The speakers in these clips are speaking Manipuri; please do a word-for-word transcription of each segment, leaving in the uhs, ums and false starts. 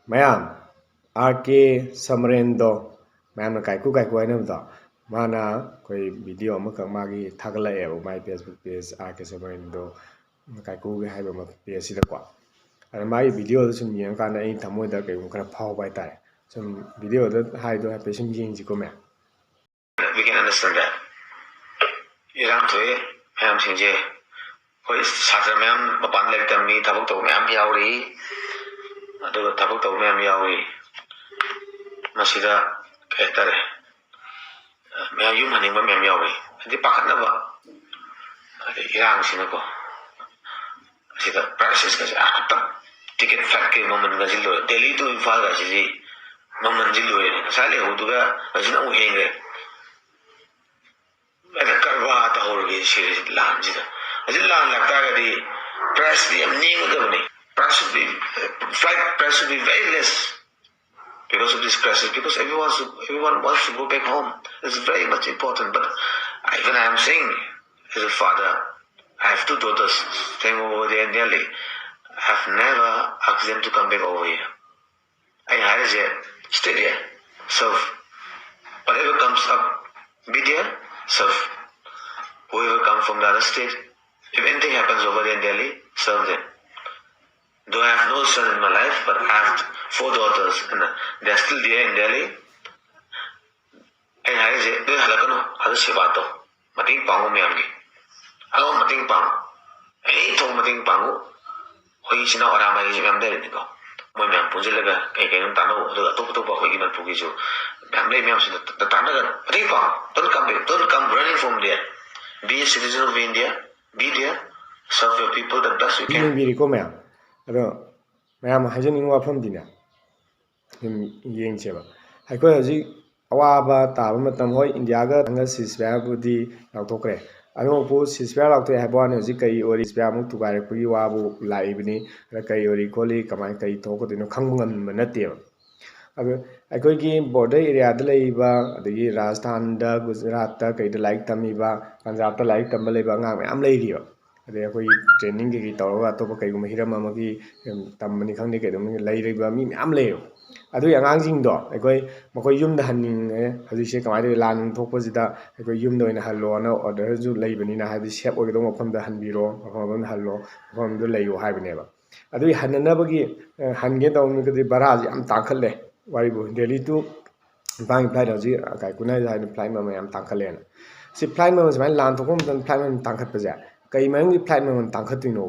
ꯃꯌꯥꯝ, ꯑꯥꯔ ꯀꯦ ꯁꯃꯔꯦꯟꯗꯣ, ꯃꯌꯥꯝꯅ ꯀꯥꯏꯀꯨ ꯀꯥꯏꯀꯨ ꯍꯥꯏꯅꯕꯗꯣ, ꯃꯥꯅ ꯑꯩꯈꯣꯏ ꯚꯤꯗꯤꯑꯣ ꯑꯃꯈꯛ ꯃꯥꯒꯤ ꯊꯥꯒꯠꯂꯛꯑꯦꯕ, ꯃꯥꯏ ꯐꯦꯁꯕꯨꯛ ꯄꯦꯖ ꯑꯥꯔ ꯀꯦ ꯁꯃꯔꯦꯟꯗꯣ ꯀꯥꯏꯀꯨꯒꯤ ꯍꯥꯏꯕ ꯑꯃ ꯄꯦꯖꯁꯤꯗꯀꯣ꯫ ꯑꯗ ꯃꯥꯒꯤ ꯚꯤꯗꯤꯑꯣꯗꯣ ꯁꯨꯝ ꯌꯦꯡꯉꯀꯥꯟꯗ ꯑꯩ ꯊꯃꯣꯏꯗ ꯀꯩꯒꯨꯝꯕ ꯈꯔ ꯐꯥꯎꯕ ꯍꯥꯏꯇꯥꯔꯦ꯫ ꯁꯨꯝ ꯚꯤꯗꯤꯑꯣꯗ ꯍꯥꯏꯗꯣ ꯍꯥꯏꯐꯦꯠ ꯁꯨꯝ ꯌꯦꯡꯁꯤꯀꯣ ꯃꯌꯥꯝ꯫ We can understand that. ꯏꯔꯥꯡ ꯊꯣꯛꯑꯦ, ꯃꯌꯥꯝꯁꯤꯡꯁꯦ, ꯑꯩꯈꯣꯏ ꯁꯥꯇ꯭ꯔ ꯃꯌꯥꯝ ꯃꯄꯥꯟ ꯂꯥꯏꯔꯤꯛ ꯇꯝꯃꯤ, ꯊꯕꯛ ꯇꯧꯕ ꯃꯌꯥꯝ ꯌꯥꯎꯔꯤ꯫ ꯑꯗꯨꯒ ꯊꯕꯛ ꯇꯧꯕ ꯃꯌꯥꯝ ꯌꯥꯎꯔꯤ꯫ ꯃꯁꯤꯗ ꯀꯩ ꯍꯥꯏꯇꯥꯔꯦ, ꯃꯌꯥꯝ ꯌꯨꯝ ꯍꯟꯅꯤꯡꯕ ꯃꯌꯥꯝ ꯌꯥꯎꯔꯤ꯫ ꯍꯥꯏꯗꯤ ꯄꯥꯈꯠꯅꯕ, ꯑꯗꯩ ꯏꯔꯥꯡꯁꯤꯅꯀꯣ꯫ ꯑꯁꯤꯗ prices ꯀꯁꯦ ꯑꯥ ꯇꯞ, ticket flight ꯀꯤ ꯃꯃꯜꯒꯁꯤ ꯂꯣꯏꯔꯦ꯫ ꯗꯦꯜꯂꯤ to ꯏꯝꯐꯥꯜ ꯒꯁꯤꯗꯤ ꯃꯃꯜꯁꯤ ꯂꯣꯏꯔꯦ꯫ ꯉꯁꯥꯏ ꯂꯩꯍꯧꯕꯗꯨꯒ ꯍꯧꯖꯤꯛꯅ ꯑꯃꯨꯛ ꯍꯦꯟꯈ꯭ꯔꯦ꯫ ꯑꯗ ꯀꯔꯕꯥꯔ ꯇꯧꯍꯧꯔꯒꯦ ꯁꯤꯔꯦ ꯂꯥꯟꯁꯤꯗ꯫ ꯍꯧꯖꯤꯛ ꯂꯥꯟ ꯂꯥꯛꯇꯥꯔꯒꯗꯤ price ꯇꯤ ꯌꯥꯝ ꯅꯦꯝꯒꯗꯕꯅꯤ꯫ Price should be, flight price should be very less because of this crisis, because everyone should, everyone wants to go back home. It's very much important. But I, even I am saying, as a father, I have two daughters staying over there in Delhi. I have never asked them to come back over here. ꯑꯩꯅ ꯍꯥꯏꯔꯤꯁꯦ, stay there, serve. Whatever comes up, be there, serve. Whoever come from the other state, if anything happens over there in Delhi, serve them. Though I have no son in my life, but I have four daughters, and, uh, they are still there in Delhi. ꯑꯩꯅ ꯍꯥꯏꯔꯤꯁꯦ, ꯅꯣꯏ ꯍꯜꯂꯛꯀꯅꯨ, ꯑꯗꯨ ꯁꯦꯕꯥ ꯇꯧ, ꯃꯇꯦꯡ ꯄꯥꯡꯉꯨ ꯃꯌꯥꯝꯒꯤ, ꯑꯉꯝꯕ ꯃꯇꯦꯡ ꯄꯥꯡꯉꯨ, ꯑꯦꯅꯤ ꯊꯣꯛꯄ ꯃꯇꯦꯡ ꯄꯥꯡꯉꯨ꯫ ꯑꯩꯈꯣꯏ ꯏꯆꯤꯟ ꯏꯅꯥꯎ ꯑꯔꯥꯝꯕꯥꯏꯒꯤꯁꯨ ꯃꯌꯥꯝ ꯂꯩꯔꯤꯅꯤꯀꯣ, ꯃꯣꯏ ꯃꯌꯥꯝ ꯄꯨꯟꯁꯤꯜꯂꯒ ꯀꯩ ꯀꯩꯅꯣ ꯇꯥꯟꯅꯧ꯫ ꯑꯗꯨꯒ ꯑꯇꯣꯞ ꯑꯇꯣꯞꯄ ꯑꯩꯈꯣꯏꯒꯤ ꯃꯅꯤꯄꯨꯔꯒꯤꯁꯨ ꯃꯌꯥꯝ ꯂꯩ, ꯃꯌꯥꯝꯁꯤꯗ ꯇ-, ꯇꯥꯟꯅꯒꯅꯨ, ꯃꯇꯦꯡ ꯄꯥꯡꯉꯨ꯫ Don't come back, don't come running from there. Be a citizen of India, be there, serve your people the best you can. ꯌꯦꯡꯕꯤꯔꯤꯀꯣ ꯃꯌꯥꯝ꯫ ꯑꯗꯣ ꯃꯌꯥꯝ ꯍꯥꯏꯖꯅꯤꯡꯕ ꯋꯥꯐꯝꯗꯤꯅꯦ, ꯑꯗꯨꯝ ꯌꯦꯡꯁꯦꯕ꯫ ꯑꯩꯈꯣꯏ ꯍꯧꯖꯤꯛ ꯑꯋꯥꯕ ꯇꯥꯕ ꯃꯇꯝ, ꯍꯣꯏ, ꯏꯟꯗꯤꯌꯥꯒ ꯊꯪꯒ ceasefire ꯕꯨꯗꯤ ꯂꯥꯎꯊꯣꯛꯈ꯭ꯔꯦ꯫ ꯑꯗꯨꯃꯛꯄꯨ ceasefire ꯂꯥꯎꯊꯣꯛꯑꯦ ꯍꯥꯏꯕ ꯋꯥꯅꯤ, ꯍꯧꯖꯤꯛ ꯀꯔꯤ ꯑꯣꯏꯔꯤ, ceasefire ꯑꯃꯨꯛ ꯊꯨꯒꯥꯏꯔꯛꯄꯒꯤ ꯋꯥꯕꯨ ꯂꯥꯛꯏꯕꯅꯤ, ꯑꯗ ꯀꯔꯤ ꯑꯣꯏꯔꯤ ꯈꯣꯠꯂꯤ, ꯀꯃꯥꯏꯅ ꯀꯔꯤ ꯊꯣꯛꯀꯗꯣꯏꯅꯣ ꯈꯪꯕ ꯉꯝꯕ ꯅꯠꯇꯦꯕ꯫ ꯑꯗꯨ ꯑꯩꯈꯣꯏꯒꯤ border area ꯗ ꯂꯩꯔꯤꯕ, ꯑꯗꯒꯤ ꯔꯥꯖꯁꯊꯥꯟꯗ, ꯒꯨꯖꯔꯥꯠꯇ ꯀꯩꯗ ꯂꯥꯏꯔꯤꯛ ꯇꯝꯃꯤꯕ, ꯄꯟꯖꯥꯕꯇ ꯂꯥꯏꯔꯤꯛ ꯇꯝꯕ ꯂꯩꯕ ꯑꯉꯥꯡ ꯃꯌꯥꯝ ꯂꯩꯔꯤꯕ꯫ ꯑꯗꯩ ꯑꯩꯈꯣꯏꯒꯤ training ꯀꯩꯀꯩ ꯇꯧꯔꯒ ꯑꯇꯣꯞꯄ ꯀꯩꯒꯨꯝꯕ ꯍꯤꯔꯝ ꯑꯃꯒꯤ, ꯎꯝ, ꯇꯝꯕꯅꯤ ꯈꯪꯗꯦ, ꯀꯩꯗꯧꯕꯅꯤ ꯂꯩꯔꯤꯕ ꯃꯤ ꯃꯌꯥꯝ ꯂꯩꯌꯦꯕ꯫ ꯑꯗꯨꯒꯤ ꯑꯉꯥꯡꯁꯤꯡꯗꯣ ꯑꯩꯈꯣꯏ ꯃꯈꯣꯏ ꯌꯨꯝꯗ ꯍꯟꯅꯤꯡꯉꯦ, ꯍꯧꯖꯤꯛꯁꯦ ꯀꯃꯥꯏꯅ ꯇꯧꯋꯤ, ꯂꯥꯟ ꯊꯣꯛꯄꯁꯤꯗ ꯑꯩꯈꯣꯏ ꯌꯨꯝꯗ ꯑꯣꯏꯅ ꯍꯜꯂꯣꯅ orderꯁꯨ ꯂꯩꯕꯅꯤꯅ, ꯍꯥꯏꯕꯗꯤ safe ꯑꯣꯏꯒꯗꯧꯕ ꯃꯐꯝꯗ ꯍꯟꯕꯤꯔꯣ, ꯃꯐꯝ ꯑꯃꯗ ꯍꯜꯂꯣ, ꯃꯐꯝ ꯑꯃꯗ ꯂꯩꯌꯣ ꯍꯥꯏꯕꯅꯦꯕ꯫ ꯑꯗꯨꯒꯤ ꯍꯟꯅꯅꯕꯒꯤ, ꯑ, ꯍꯟꯒꯦ ꯇꯧꯕ ꯃꯤꯒꯤꯗꯤ ꯚꯔꯥꯁꯦ ꯌꯥꯝ ꯇꯥꯡꯈꯠꯂꯦ꯫ ꯋꯥꯔꯤꯕꯨ Delhi to ꯏꯝꯐꯥꯜꯒꯤ flight ꯍꯧꯖꯤꯛ ꯀꯥꯏꯀꯨꯅ ꯍꯥꯏꯗꯣ ꯍꯥꯏꯅ flight ꯃꯃꯜ ꯌꯥꯝ ꯇꯥꯡꯈꯠꯂꯦꯅ꯫ ꯁꯤ flight ꯃꯃꯜ ꯁꯨꯃꯥꯏꯅ ꯂꯥꯟ ꯊꯣꯛꯄ ꯃꯇꯝꯗ flight ꯃꯃꯜ ꯇꯥꯡꯈꯠꯄꯁꯦ ꯀꯩ ꯃꯔꯝꯒꯤ flight ꯃꯃꯜ ꯇꯥꯡꯈꯠꯇꯣꯏꯅꯣ?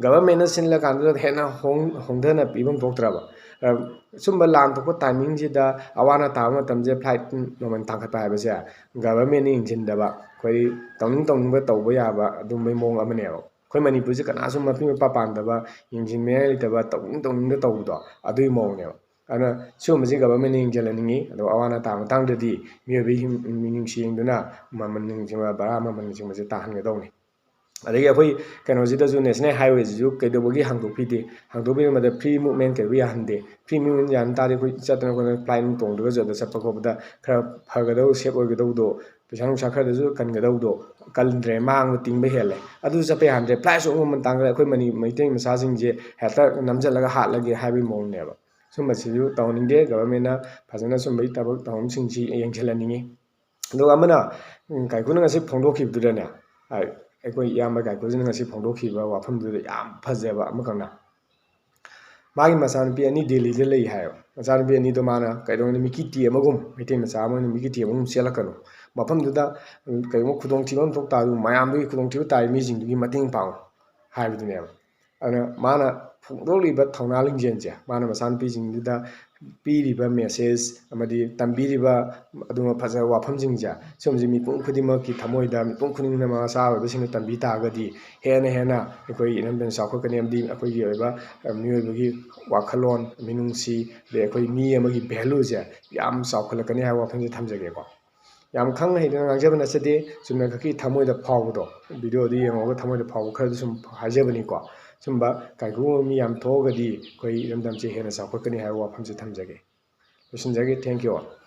Governmentꯅ ꯁꯤꯜꯂꯀꯥꯟꯗꯨꯗ ꯍꯦꯟꯅ ꯍꯣꯡ-, ꯍꯣꯡꯊꯅ ꯄꯤꯐꯝ ꯊꯣꯛꯇ꯭ꯔꯕ? ꯑ, ꯁꯨꯝꯕ ꯂꯥꯟ ꯊꯣꯛꯄ timingꯁꯤꯗ ꯑꯋꯥ ꯑꯅꯥ ꯇꯥꯕ ꯃꯇꯝꯁꯦ flight ꯃꯃꯜ ꯇꯥꯡꯈꯠꯄ ꯍꯥꯏꯕꯁꯦ governmentꯅ ꯌꯦꯡꯁꯤꯟꯗꯕ, ꯑꯩꯈꯣꯏ ꯇꯧꯅꯤꯡ ꯇꯧꯅꯤꯡꯕ ꯇꯧꯕ ꯌꯥꯕ ꯑꯗꯨꯝꯕꯩ ꯃꯑꯣꯡ ꯑꯃꯅꯦꯕ꯫ ꯑꯩꯈꯣꯏ ꯃꯅꯤꯄꯨꯔꯁꯦ ꯀꯅꯥꯁꯨ ꯃꯄꯤ ꯃꯄꯥ ꯄꯥꯟꯗꯕ, ꯌꯦꯡꯁꯤꯟꯅꯤꯡꯉꯥꯏ ꯂꯩꯇꯕ, ꯇꯧꯅꯤꯡ ꯇꯧꯅꯤꯡꯗ ꯇꯧꯕꯗꯣ, ꯑꯗꯨꯒꯤ ꯃꯑꯣꯡꯅꯦꯕ꯫ ꯑꯗꯨꯅ ꯁꯤꯒꯨꯝꯕꯁꯤ governmentꯅ ꯌꯦꯡꯁꯤꯜꯍꯟꯅꯤꯡꯉꯤ꯫ ꯑꯗꯨꯒ ꯑꯋꯥ ꯑꯅꯥ ꯇꯥꯕ ꯃꯇꯥꯡꯗꯗꯤ ꯃꯤꯑꯣꯏꯕꯒꯤ ꯍꯤꯡ-, ꯃꯤꯅꯨꯡꯁꯤ ꯌꯦꯡꯗꯨꯅ ꯃꯃꯜ ꯌꯦꯡꯁꯤꯟꯕ, ꯚꯔꯥ ꯃꯃꯜꯅꯆꯤꯡꯕꯁꯦ ꯇꯥꯍꯟꯒꯗꯧꯅꯤ꯫ ꯑꯗꯒꯤ ꯑꯩꯈꯣꯏ ꯀꯩꯅꯣꯁꯤꯗꯁꯨ, national highwayꯁꯤꯁꯨ ꯀꯩꯗꯧꯕꯒꯤ ꯍꯥꯡꯗꯣꯛꯄꯤꯗꯦ? ꯍꯥꯡꯗꯣꯛꯄꯤꯕ ꯃꯇꯝꯗ free movement ꯀꯩꯗꯧꯕ ꯌꯥꯍꯟꯗꯦ? Free movement ꯌꯥꯍꯟ ꯇꯥꯔꯗꯤ ꯑꯩꯈꯣꯏ ꯆꯠꯇꯅ ꯈꯣꯠꯇꯅ flight ꯅꯨꯡ ꯇꯣꯡꯗ꯭ꯔꯒꯁꯨ ꯑꯗ ꯆꯠꯄ ꯈꯣꯠꯄꯗ ꯈꯔ ꯐꯒꯗꯧ, safe ꯑꯣꯏꯒꯗꯧꯗꯣ, ꯄꯩꯁꯥ ꯅꯨꯡꯁꯥ ꯈꯔꯗꯁꯨ ꯀꯟꯒꯗꯧꯗꯣ ꯀꯟꯗ꯭ꯔꯦ, ꯃꯥꯡꯕ ꯇꯤꯡꯕ ꯍꯦꯜꯂꯦ꯫ ꯑꯗꯨ ꯆꯠꯄ ꯌꯥꯍꯟꯗ꯭ꯔꯦ, flightꯁꯨ ꯑꯃꯨꯛ ꯃꯃꯜ ꯇꯥꯡꯈꯠꯂꯦ, ꯑꯩꯈꯣꯏ ꯃꯅꯤ-, ꯃꯩꯇꯩ ꯃꯆꯥꯁꯤꯡꯁꯦ ꯍꯦꯛꯇ ꯅꯝꯁꯤꯜꯂꯒ ꯍꯥꯠꯂꯒꯦ ꯍꯥꯏꯕꯒꯤ ꯃꯑꯣꯡꯅꯦꯕ꯫ ꯁꯨꯝꯕꯁꯤꯁꯨ ꯇꯧꯍꯟꯅꯤꯡꯗꯦ꯫ Governmentꯅ ꯐꯖꯅ ꯁꯨꯝꯕꯒꯤ ꯊꯕꯛ ꯊꯧꯔꯝꯁꯤꯡꯁꯤ ꯌꯦꯡꯁꯤꯜꯍꯟꯅꯤꯡꯉꯤ꯫ ꯑꯗꯨꯒ ꯑꯃꯅ, ꯎꯝ, ꯀꯥꯏꯀꯨꯅ ꯉꯁꯤ ꯐꯣꯡꯗꯣꯛꯈꯤꯕꯗꯨꯗꯅꯦ, ꯑ, ꯑꯩꯈꯣꯏ ꯏꯌꯥꯝꯕ ꯀꯥꯏꯀꯨꯁꯤꯅ ꯉꯁꯤ ꯐꯣꯡꯗꯣꯛꯈꯤꯕ ꯋꯥꯐꯝꯗꯨꯗ ꯌꯥꯝ ꯐꯖꯕ ꯑꯃꯈꯛꯅ, ꯃꯥꯒꯤ ꯃꯆꯥꯅꯨꯄꯤ ꯑꯅꯤ ꯗꯦꯜꯂꯤꯗ ꯂꯩ ꯍꯥꯏꯌꯦꯕ꯫ ꯃꯆꯥꯅꯨꯄꯤ ꯑꯅꯤꯗꯣ ꯃꯥꯅ ꯀꯩꯗꯧꯅꯤ, ꯃꯤꯀꯤ ꯇꯤ ꯑꯃꯒꯨꯝ, ꯃꯩꯇꯩ ꯃꯆꯥ ꯑꯃ ꯑꯣꯏꯅ ꯃꯤꯀꯤ ꯇꯤ ꯑꯃꯒꯨꯝ ꯆꯦꯜꯂꯛꯀꯅꯨ꯫ ꯃꯐꯝꯗꯨꯗ, ꯎꯝ, ꯀꯩꯒꯨꯝꯕ ꯈꯨꯗꯣꯡꯊꯤꯕ ꯑꯃ ꯊꯣꯛ ꯇꯥꯔꯁꯨ ꯃꯌꯥꯝꯗꯨꯒꯤ ꯈꯨꯗꯣꯡꯊꯤꯕ ꯇꯥꯔꯤ ꯃꯤꯁꯤꯡꯗꯨꯒꯤ ꯃꯇꯦꯡ ꯄꯥꯡꯉꯨ ꯍꯥꯏꯕꯗꯨꯅꯦꯕ꯫ ꯑꯗꯨꯅ ꯃꯥꯅ ꯐꯣꯡꯗꯣꯛꯂꯤꯕ ꯊꯧꯅꯥ ꯂꯤꯡꯖꯦꯜꯁꯦ, ꯃꯥꯅ ꯃꯆꯥꯅꯨꯄꯤꯁꯤꯡꯗꯨꯗ ꯄꯤꯔꯤꯕ message ꯑꯃꯗꯤ ꯇꯝꯕꯤꯔꯤꯕ ꯑꯗꯨꯒꯨꯝꯕ ꯐꯖꯕ ꯋꯥꯐꯝꯁꯤꯡꯁꯦ, ꯁꯤꯒꯨꯝꯕꯁꯤ ꯃꯤꯄꯨꯝ ꯈꯨꯗꯤꯡꯃꯛꯀꯤ ꯊꯃꯣꯏꯗ, ꯃꯤꯄꯨꯝ ꯈꯨꯗꯤꯡꯃꯛꯅ ꯃꯆꯥ ꯑꯣꯏꯕꯁꯤꯡꯅ ꯇꯝꯕꯤ ꯇꯥꯔꯒꯗꯤ ꯍꯦꯟꯅ ꯍꯦꯟꯅ ꯑꯩꯈꯣꯏ ꯏꯔꯝꯗꯝ ꯆꯥꯎꯈꯠꯀꯅꯤ, ꯑꯃꯗꯤ ꯑꯩꯈꯣꯏꯒꯤ ꯑꯣꯏꯕ, ꯑ, ꯃꯤꯑꯣꯏꯕꯒꯤ ꯋꯥꯈꯜꯂꯣꯟ, ꯃꯤꯅꯨꯡꯁꯤ, ꯑꯗꯩ ꯑꯩꯈꯣꯏ ꯃꯤ ꯑꯃꯒꯤ valueꯁꯦ ꯌꯥꯝ ꯆꯥꯎꯈꯠꯂꯛꯀꯅꯤ ꯍꯥꯏꯕ ꯋꯥꯐꯝꯁꯦ ꯊꯝꯖꯒꯦꯀꯣ꯫ ꯌꯥꯝ ꯈꯪ ꯍꯩꯗꯅ ꯉꯥꯡꯖꯕ ꯅꯠꯆꯗꯦ, ꯆꯨꯝꯅ ꯈꯛꯀꯤ ꯊꯃꯣꯏꯗ ꯐꯥꯎꯕꯗꯣ, videoꯗꯨ ꯌꯦꯡꯉꯒ ꯊꯃꯣꯏꯗ ꯐꯥꯎꯕ ꯈꯔꯗꯨ ꯁꯨꯝ ꯍꯥꯏꯖꯕꯅꯤꯀꯣ꯫ ꯁꯨꯝꯕ ꯀꯥꯏꯀꯨꯒꯨꯝꯕ ꯃꯤ ꯌꯥꯝ ꯊꯣꯛꯑꯒꯗꯤ ꯑꯩꯈꯣꯏ ꯏꯔꯝꯗꯝꯁꯦ ꯍꯦꯟꯅ ꯆꯥꯎꯈꯠꯀꯅꯤ ꯍꯥꯏꯕ ꯋꯥꯐꯝꯁꯦ ꯊꯝꯖꯒꯦ꯫ ꯂꯣꯏꯁꯤꯟꯖꯒꯦ꯫ Thank you all꯫